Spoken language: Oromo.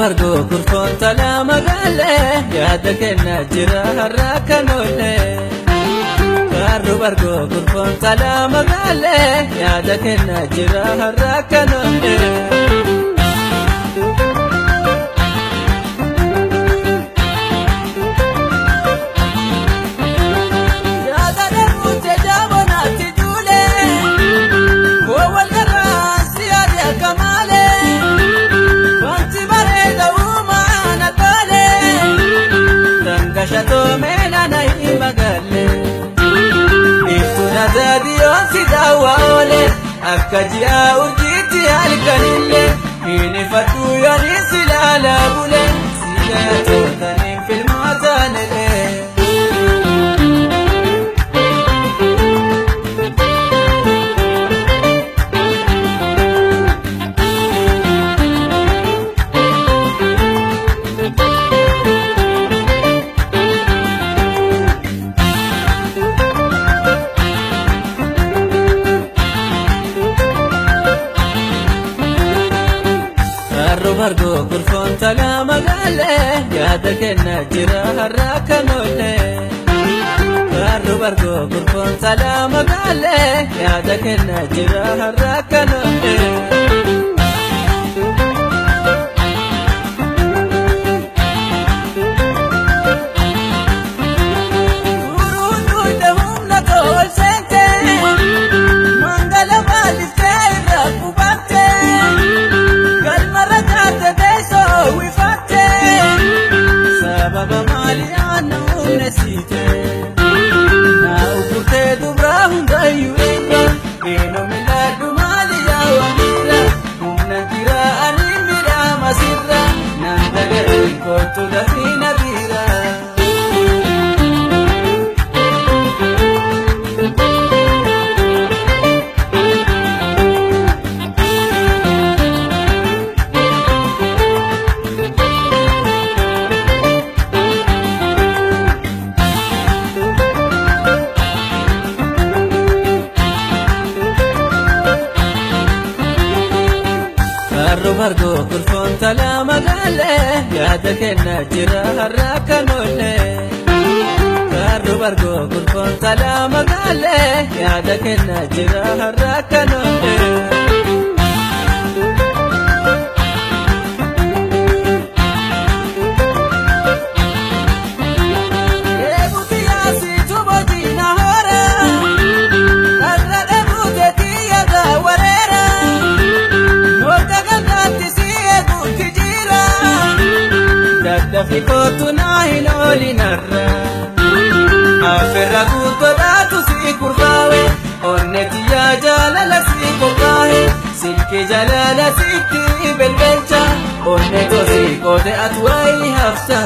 Bargoo gurfoon talaa magaalee yaada kennaa jira har'a kan oolee. Barru bargoo gurfoon talaa magaalee yaada kennaa jira har'a kan oolee. Yaada dhabuute jaabonaatti duulee koo wal garraa si yaade akka maalee. Wanti bareeda uumaan attaalee dangashatoo meelana hin magaalee. Iftuun azaadiyoon si daawwa oolee akka ji'a urjiitti halkanillee hin ifadhu yooniin si laalaa bulee si gaatootaniin filmaataanilee. Harru bargoo gurfoon talaa magaalee yaada kennaa jira har'a kan oolee. Harru bargoo gurfoon talaa magaalee yaada kennaa jira har'a kan oolee. Guruun duudhe humna tol seentee mangala maaliftee irra qubattee galmarra taate teessoo wifattee sababa maalii aanna humna siitee naa uggurtee dubraa hundayyuu irra eenyu milaadhu maali yaa wamiira humna jira ani midhaama sirra naan dagalee kootu dafii na biira. Harru bargoo gurfoon talaa magaalee yaada kennaa jira har'a kan oolee. Harru bargoo gurfoon talaa magaalee yaada kennaa jira har'a kan oolee. Eeguuti yaasitu boojii hora har'a dhabuute kiyya wareera moota gandaatti si eeguutti jira daddafi kootu naa hin oolinarra afeerra guuttodhaatu si kurfaawe onne tiyyaa jaalala si qophaa'e silki jaalala sitti belbelcha onne tosi qoote ati wayii hafta.